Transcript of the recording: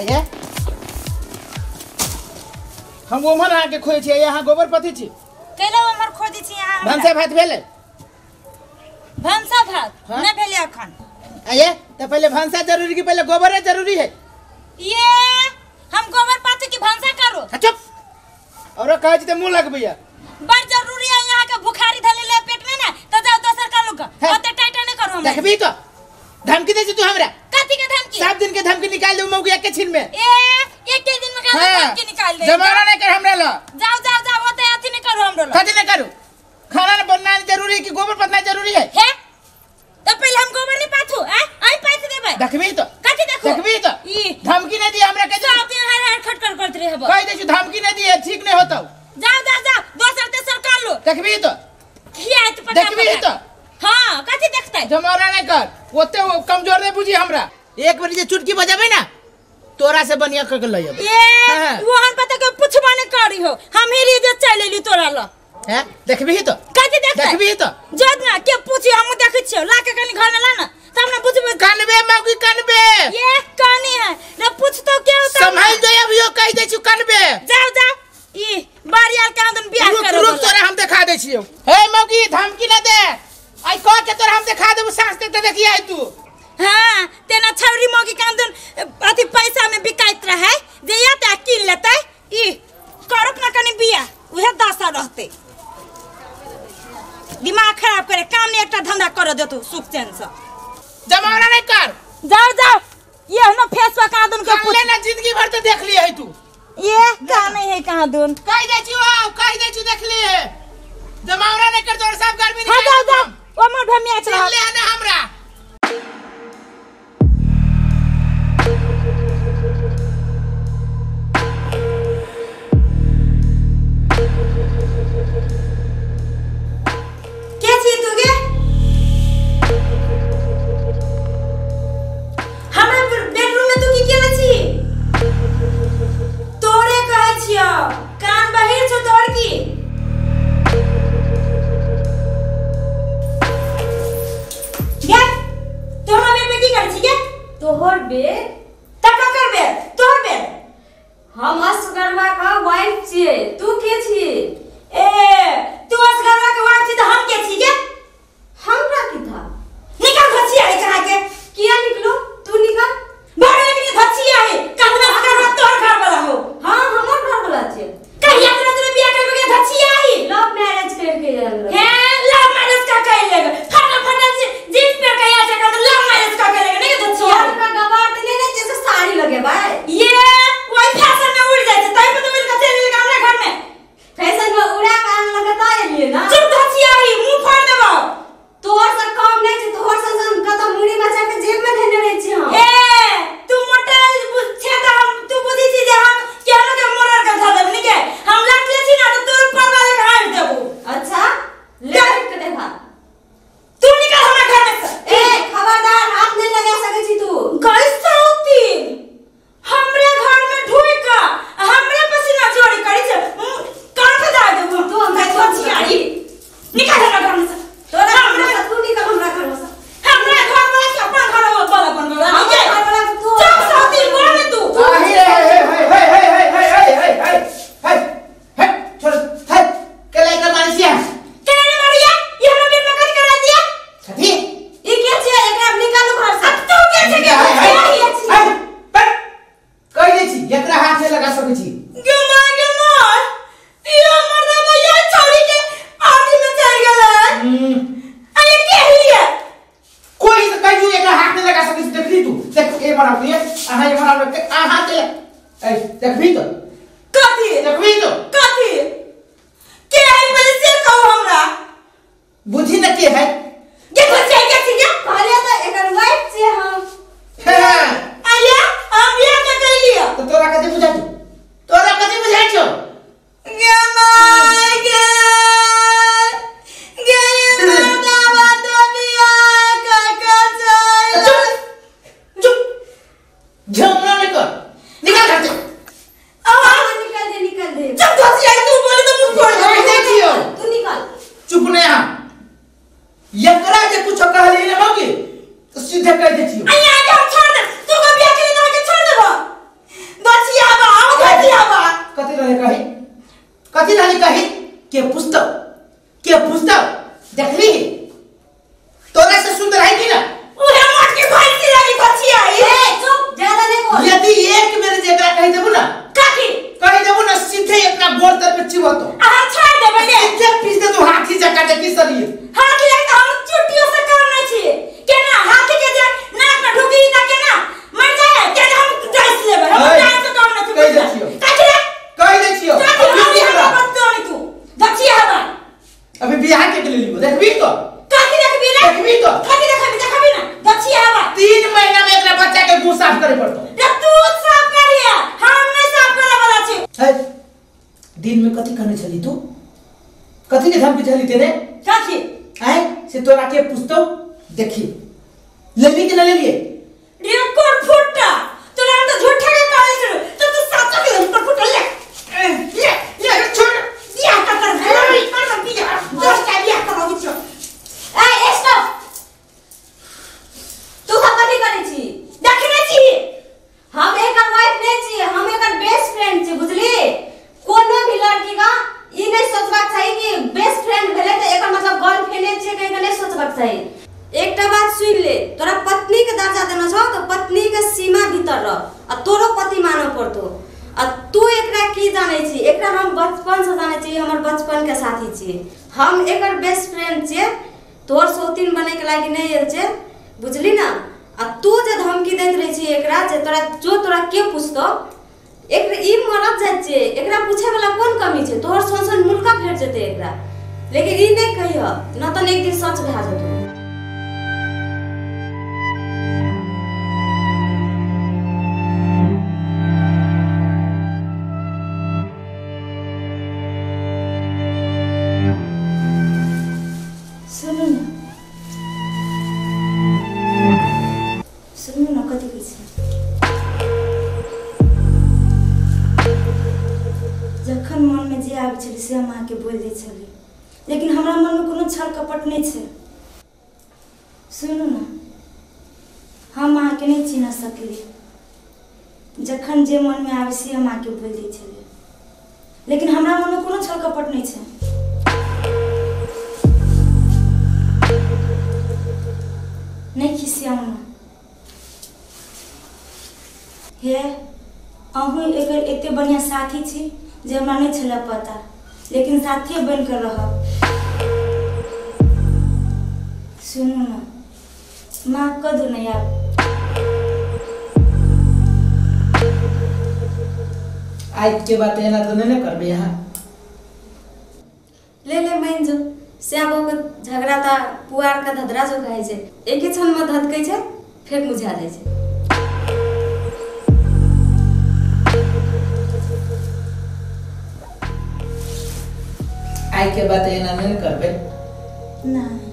आइए हम ओमहर अहाँके खोजै छी, अहाँ गोबर पथै छी। कैला ओमहर खोजै छी अहाँ? भनसा भात भेलै? भनसा भात नहि भेलै अखन। आइए तऽ पहिले भनसा जरूरी कि पहिले गोबरे जरूरी है? ये हम गोबर पाथू कि भनसा करू? चुप, औरो कहै छी तऽ मुँह लगबैया। बड़ जरूरी है यहाँ के भुखारी धले ले पेट में ना, तो जाओ दोसर का लोग ओते टाइटा नहीं करू हमरा। देखबी तो धमकी दे छी तू हमरा। कथी के धमकी? 7 दिन के धमकी निकाल देबू मौगी एक छीन में। ए एक दिन में का धमकी निकाल दे? जमाना नहीं कर हमरा ल। जाओ जाओ जाओ ओते अथी नहीं करू हमरो ल। कथी नहीं करू? खाना न बनना जरूरी है कि गोबर पतना जरूरी है? हे तो पहले हम गोबर नहीं पाथू, आ आई पाथ देबै। देखबी तो कथी देखू? देखबी तो ई धमकी नहीं दी हमरा के। सब दिन हर हर खटखट करत रहब। कह दे छी धमकी नहीं दी, ठीक नहीं होतौ। जाओ जाओ जाओ दोसर तेसर कर लो। देखबी तो खियात पका। देखबी तो हां कथी देखतै? जमाना नहीं कर, ओते कमजोर नहीं बुझी हमरा। एक बार जे चुटकी बजाबे ना तोरा से बढ़िया कर के लई आबे। ए वहन पता के पुछबा नहीं करी हो, हम ही जे चल लेली तोरा ल। हैं देखबी तो कथी देखतै? देखबी तो जद ना के पूछी हम देखै छियो, ला के कनी घर में ला ना तब ना बुझबे। कनबे मौगी कनबे। ये कनी है ना पूछतो के होता? संभाल दे अभियो कह दे छी कनबे। जाओ जाओ ई बारियाल के आंदन बियाह करो। रुक तोरा हम देखा दे छियो। हे मौगी धमकी ना दे, आई कह के तोरा हम देखा देबू, सास दे ते देखी आई तू। हां तेना छौरी मौगी के आंदन अथी पैसा में बिकाइत रहे जे या त किन लेतै। ई करत ना कनी बियाह उहे दशा रहते। दिमाग खराब करे काम नहीं एकटा धंधा कर देतो सुख चैन से। जमाना नहीं कर, जाओ जाओ ये हम फेसवा कहां दुन के पूछ लेना, जिंदगी भर तो देख लिए है तू। ये का नहीं है कहां दुन कह दे छी, ओ कह दे छी देख लिए। जमाना नहीं कर तोर सब गर्मी हां जाओ जाओ ओ मोर भमिया चला ले ना हमरा। के छी तू गे? हमरा बेडरूम में तू की केले छी? तोरे कहै छियो कान बहिर छौ तोर की? गे तू हमरा बेड में की करै छी गे? तोहर बेड? त का करबे तोहर बेड? हम असगरवा का वाइफ छियै, तू के छी? ए तू असगरवा के वाइफ छी त हम के छी गे? हमरा की था? निकल घचिया है कहां के। किया निकलो? तू निकल। बाहर निकल घचिया है कतना असगरवा तोहर घर वाला हो। हां हमर घर वाला छै। कहिया तोरा तोरे बियाह करबे के घचिया है? लव मैरिज करके आयल। हे लव मैरिज का कह लेगा? फटल फटल जींस पहन के आ जाएगा तो लव मैरिज का कह लेगा नहीं घचिया। तोहर का गवार त नहीं ने जैसे साड़ी लगे भाई। ये वही फैशन में उड़ जाए छै तई पे तो मिल के चल लेगा हमरा घर में। फैशन में उड़ा के आन लगता एलिए ना। चुप घचिया है मुंह फाड़ देबो। तोहर से कम नहीं छै, तोहर से कत मुड़ी मचा के जेब में धेने रहै छी हम। ए तू मोटल छे त हम तू बुझी छी जे हम केहनो के मोरर के धर देब निके। हम लाट ले छी ना त तोर परवा ले हार देबो। अच्छा ले के देखा। तू निकल हमरा घर में से। ए खबरदार हाथ नहीं लगा सकै छी तू। कैसे होती हमरे घर में ढुई का हमरे पसीना चोरी करी छे कान पे दाग देबो तू हमरा घचिया निकल हमरा घर में से। तोरा हमरा तू निकल हमरा घर में से। हमरा घर वाला के अपन घर वाला अपन वाला हमर घर वाला के तू चुप साथी बोल तू। हे हे हे हे हे हे हे हे हे हे छोड़ हे के लेकर मानसिया के रे मारिया ये हमरा बेड में कथी करा दिया? कथी ई के छै? एकरा निकालू घर से। अब तू के छै के हे पर कह दे छी एकरा हाथ से लगा सकै छी। गे मां गे मां ई हमर दबैया छोड़ी के आदि में चल गेलै। अरे के हिया कोई तो कहियो एकरा हाथ नहीं लगा सकै छी। देखली तू देख ए बनाउ ये अहा ये बनाउ के अहा के ए देखबी तो कथी? देखबी तो कथी के है पहले से कहू हमरा बुझी न के है के बच्चा के छी के कहलिए त एकर वाइफ छियै हम। हां आया हम बियाह के कहलिए तो तोरा कथी बुझाइ छौ? तोरा कथी बुझाइ छौ? गे माय गे गे मर्दावा तो बियाह का चल। चुप चुप झमरा नहीं कर, निकल घर से। आवाज निकल दे निकल दे। चुप घचिया तू बोले तो मुंह फोड़ कह दे छियो तू निकल। चुप नहीं। हां कथी के धमकी चली तेरे काकी आए से तोरा के पूछतो देखी लेली के न लेलिए रे कोर फुटा तोरा हम तो झूठा के कहै छौ तो तू सच के हम पर फुटा ले ले ले छोड़ बियाह कर कर कर बियाह दोस्त का बियाह करबी छौ। ए स्टॉप, तू हम कथी करै छी? देखने छी हम एकर वाइफ नहीं छी, हम एकर बेस्ट फ्रेंड छी, बुझली? कोनो भी लड़की का ई नहीं सोचबाक चाही कि बेस्ट फ्रेंड भेलै त एकर मतलब गर्लफ्रेंड छियै कहि के नहीं सोचबाक चाही। एकटा बात सुन ले, तोरा पत्नी के दर्जा देना छौ त पत्नी के सीमा भीतर रह आ तोरो पति मानऽ पड़तो। आ तू एकरा की जानै छी? एकरा हम बचपन से जानै छी, हमर बचपन के साथी छियै, हम एकर बेस्ट फ्रेंड छियै, तोहर सौतीन बनै के लागि नहीं आयल छै, बुझली ना? आ तू जे धमकी दैत रहै छी एकरा जे तोरा जो तोरा के पूछतो, एकरा ई मरत जाइत छै, एकरा पूछे वाला कोन कमी छै? तोहर सन सन मुल्का भेट जेतै एकरा, लेकिन ई नहीं कहिह न त एक दिन सच भए जेतौ। सुनू न, सुनू न कथी कहै छै। जखन मनमे जे आबै छलै से हम अहाँके बोलि दै छलियै, लेकिन हमरा मनमे कोनो छल कपट नहि छै। सुनू न, हम अहाँके नहि चिन्ह सकलियै, जखन जे मनमे आबै से हम अहाँके बोलि दै छलियै, लेकिन हमरा मनमे कोनो छल कपट नहि छै। नहीं खिसियाउ न हे, अहूँ एकर एते बढ़िया साथी छी जे हमरा नहीं छलै पता, लेकिन साथिये बनि कऽ रहब। सुनू न, माफ कऽ दू न यार। आज के बात एना तो नहीं करबे यहाँ। ले ले मान जो, श्यामो के झगड़ा त पुआर के धधरा जो खाइ छै, एके क्षण में धधकै छै फेर मुझा जाइ छै। आज के बात एना नहीं करबे। नहीं।